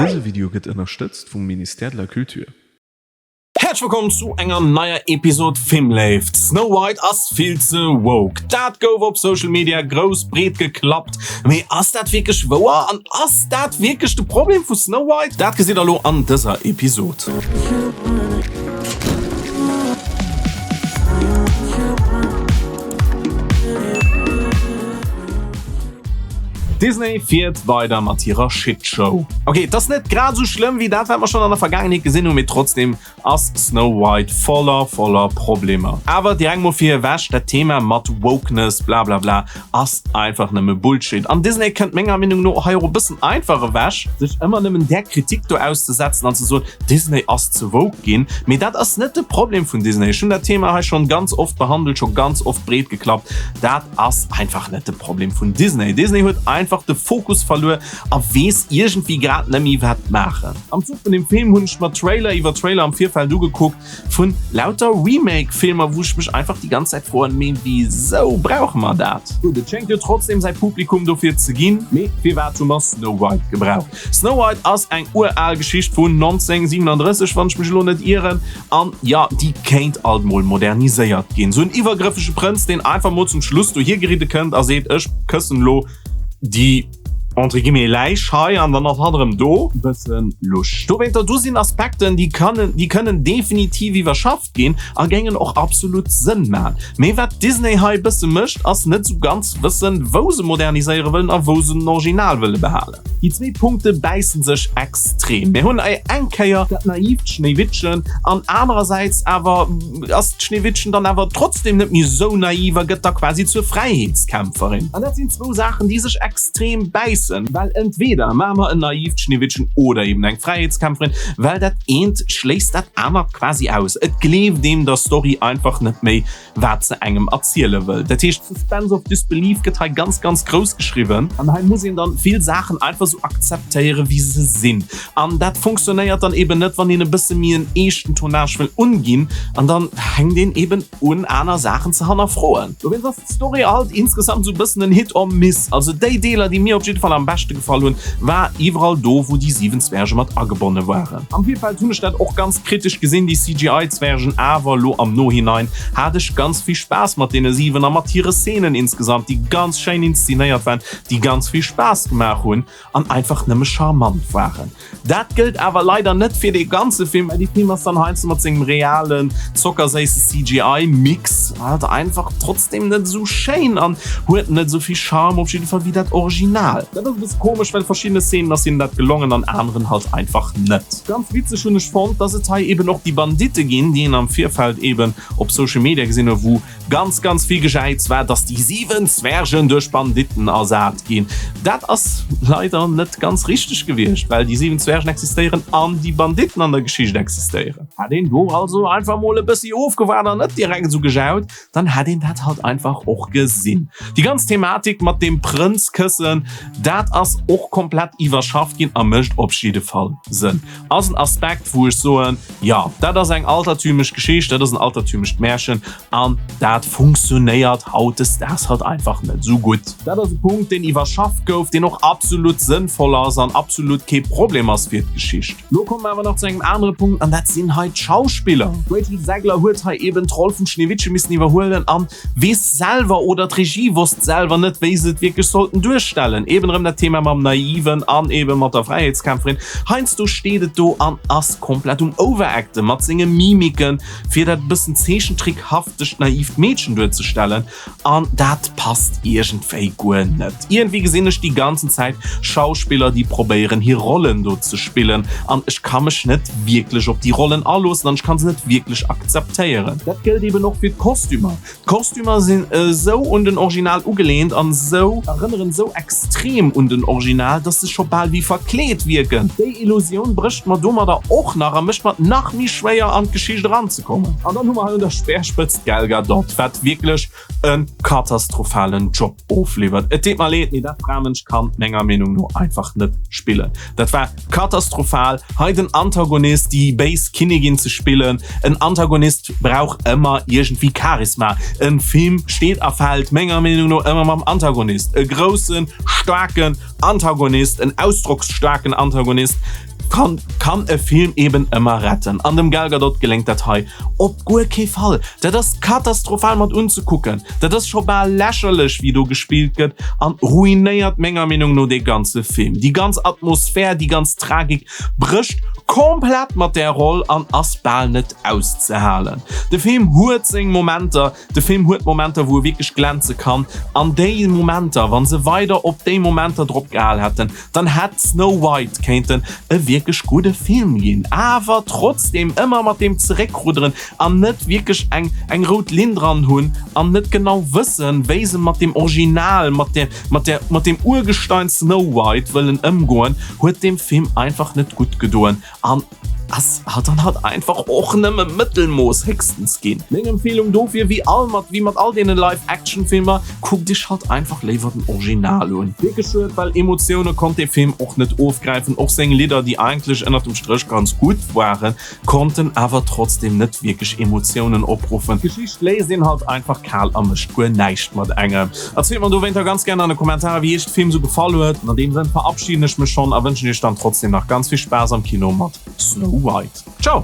Dëse Video gëtt ënnerstëtzt vum Ministère de la Culture. Häerzlech wëllkomm zu enger neier Episode Filmléift. Snow White ass vill ze woke. Dat gouf op Social Media grouss breet geklappt. Mee ass dat wierklech wouer? An ass dat wierklech de Problem vu Snow White? Dat gesitt der elo an dëser Episode. Disney fiert weider mat hirer Shitshow. Ok, et ass net grad esou schlëmm wéi dat wat mer schonn an der Vergaangenheet gesinn hunn, mee trotzdem ass Snow White voller voller Problemer. Awer direkt mol fir ewech, dat Thema mat Wokeness blablabla ass einfach nëmme Bullshit an Disney kënnt menger Meenung no hei och e bëssen einfach ewech, sech ëmmer nëmmen där Kritik do auszesetzen an ze soen, Disney ass ze woke ginn. Mee dat ass net de Problem vun Disney. Ech hunn dat Thema hei schonn ganz oft behandelt, scho ganz oft breet geklappt. Dat ass einfach net de Problem vun Disney. Disney huet einfach de Fokus verluer a weess iergendwéi grad net méi wat maachen. Am Zuch vun dem Film hunn ech mer Trailer iwwer Trailer am Virfeld ugekuckt vun lauter Remake Filmer wou ech mech einfach déi ganz Zäit froen, mee wisou brauche mer dat? Gutt, et schéngt jo trotzdem säi Publikum dofir ze ginn, mee firwat hu mer Snow White gebraucht? Snow White ass eng ural Geschicht vun 1937, wann ech mech elo net ieren, An jo, déi kéint alt mol moderniséiert ginn. Sou en iwwergrëffege Prënz, deen einfach mol zum Schluss dohier geridde kënnt a seet, ech këssen elo déi entre guillemets Läich hei an dann ass hatt erëm do. Bëssen lusch. Dowéinter, do sinn Aspekten, déi kënnen, déi kënnen definitiv iwwerschafft ginn a géingen och absolut Sënn man. Mee wat Disney hei e bësse mécht, ass net sou ganz wëssen, wou se moderniséiere wëllen a wou se den Original wëlle behalen. Déi zwee Punkte bäissen sech extrem. Mir hunn hei eng Kéier dat naiivt Schnéiwittchen an anerersäits awer ass d'Schnéiwittchen dann awer trotzdem net méi esou naiv a gëtt da quasi zur Fräiheetskämpferin. An dat sinn zwou Saachen, déi sech extrem bäissen, well entweder maache mer en naiivt Schnéiwittchen oder eben eng Fräiheetskämpferin, well dat eent schléisst dat anert quasi aus. Et gleeft een der Story einfach net méi wat se engem erziele wëll. Dat heescht, Suspense of Disbelief gëtt hei ganz, ganz grouss geschriwwen. An hei muss een dann vill Saachen einfach sou akzeptéieren, wéi se sinn. An dat funktionéiert dann eben net, wann een e bësse méi en eeschten Tonnage wëll unginn. An dann fänkt een eben un, aner Saachen ze hannerfroen. Dowéinst ass d'Story halt insgesamt sou e bëssen en Hit or Miss. Also déi Deeler, déi mir op jidde Fall am beschte gefall hunn, war iwwerall do, wou déi 7 Zwerge mat agebonne waren. Am Virfeld hunn ech dat och ganz kritesch gesinn, déi CGI-Zwergen, awer elo am Nohinein hat ech ganz vill Spaass mat deene 7 a mat hire Szenen insgesamt, déi ganz schéin inszenéiert waren, déi ganz vill Spaass gemaach hunn an einfach nëmme charmant waren. Dat gëllt awer leider net fir dee ganze Film, well dee Film ass dann heiansdo mat sengem realen, zockerséisse CGI-Mix halt einfach trotzdem net esou schéin an huet net esou vill Charme, op jidde Fall, wéi dat Original. Dat ass e bësse komesch, well verschiddene Szenen ass hinnen dat gelongen an aneren halt einfach net. Ganz witzeg hunn ech fonnt, dass et hei eben och déi Banditte ginn, déi een am Virfeld eben op Social Media gesinn huet, wou ganz ganz vill Gejäiz war, dass déi 7 Zwergen duerch Banditten ersat ginn. Dat ass leider net ganz richteg gewiescht, well déi 7 Zwergen existéieren an déi Banditten an der Geschicht existéieren. Hätt een do also einfach mol e bëssi ofgewaart an net direkt esou gejaut, dann hätt een dat halt einfach och gesinn. Déi ganz Thematik mat deem Prënz-Këssen, dat ass och komplett iwwerschafft ginn a mécht op jidde Fall Sënn. Ass en Aspekt, wou ech soen, jo, dat ass eng altertümlech Geschicht, dat ass en altertümlecht Märchen an dat funktionéiert hautdesdaags halt einfach net esou gutt. Dat ass e Punkt, deen iwwerschafft gouf, deen och absolut sënnvoll ass an absolut kee Problem ass fir d'Geschicht. Lo komme mer awer nach zu engem anere Punkt an dat sinn hei d'Schauspiller. D'Rachel Zegler huet hei eben d'Roll vum Schneewittche missen iwwerhuelen an weess selwer oder d'Regie wosst selwer net, wéi se et wierklech sollten duerstellen. Eben erëm dat Thema mam Naiven an eben mat der Fräiheetskämpferin. Heiansdo steet et do an ass komplett um Overacten mat senge Mimiken, fir dat bëssen zeechentrickhaftegt naiivt Meedchen duerzestellen an dat passt iergendwéi guer net. Iergendwéi gesinn ech déi ganzen Zäit Schauspiller, déi probéieren hir Rollen do ze spillen an ech ka mech net wierklech op déi Rollen aloossen an ech kann se net wierklech akzeptéieren. Dat gëllt eben och fir d'Kostümer. D'Kostümer sinn esou un den Original ugeleent an esou erënneren esou extrem un den Original, dass se scho bal wéi verkleet wierken. Déi Illusioun brécht mer domadder och nach a mécht mer et nach méi schwéier an d'Geschicht eranzekommen. An dann hu mer hei un der Speerspëtzt d'Gal Gadot, wat wierklech e katastrophalen Job ofliwwert. Et deet mer leed, mee dat Framënsch kann menger Meenung no einfach net spillen. Dat war katastrophal, hei den Antagonist, déi béis Kinnigin ze spillen. En Antagonist brauch ëmmer iergendwéi Charisma. En Film steet a fält menger Meenung no ëmmer mam Antagonist. E groussen, staarken. staarken Antagonist, en ausdrocksstaarken Antagonist kann kann e Film eben ëmmer retten. An dem Gal Gadot geléngt dat hei op guer kee Fall. Dat ass katastrophal mat unzekucken. Dat ass scho bal lächerlech wéi do gespillt gëtt an ruinéiert menger Meenung no dee ganze Film. Déi ganz Atmosphär, déi ganz Tragik brécht komplett mat där Roll an ass bal net auszehalen. De Film huet seng Momenter, De Film huet Momenter wou e wierklech glänze kann, an déi Momenter, wa se weider op déi Momenter drop gehal hätten, dann hätt Snow White kéinten e wierklech gudde Film ginn. Awer trotzdem ëmmer mat deem Zeréckrudderen an net wierklech eng eng rout Linn dran hunn an net genau wëssen, wéi se mat deem Original, mat der mat der mat deem Urgestein Snow White wëllen ëmgoen, huet deem Film einfach net gutt gedoen an Ass hat dann halt einfach och nëmme Mëttelmooss héchstens ginn. Meng Empfehlung dofir, wéi all mat wéi mat all deenen Live-Action-Filmer, kuckt iech halt einfach léiwer den Original un. Wierklech schued, well Emotioune konnt dee Film och net ofgräifen, och seng Lidder, déi eigentlech ënnert dem Stréch ganz gutt waren, konnten awer trotzdem net wierklech Emotiounen opruffen. D'Geschicht léisst een halt einfach kal a mécht guer näischt mat engem. Erzielt mer dowéinter ganz gären an de Kommentarer wéi iech de Film sou gefall huet. An deem Sënn verabschieden ech mech schonn a wënschen iech dann trotzdem nach ganz vill Spaass am Kino mat Snow White. Ciao!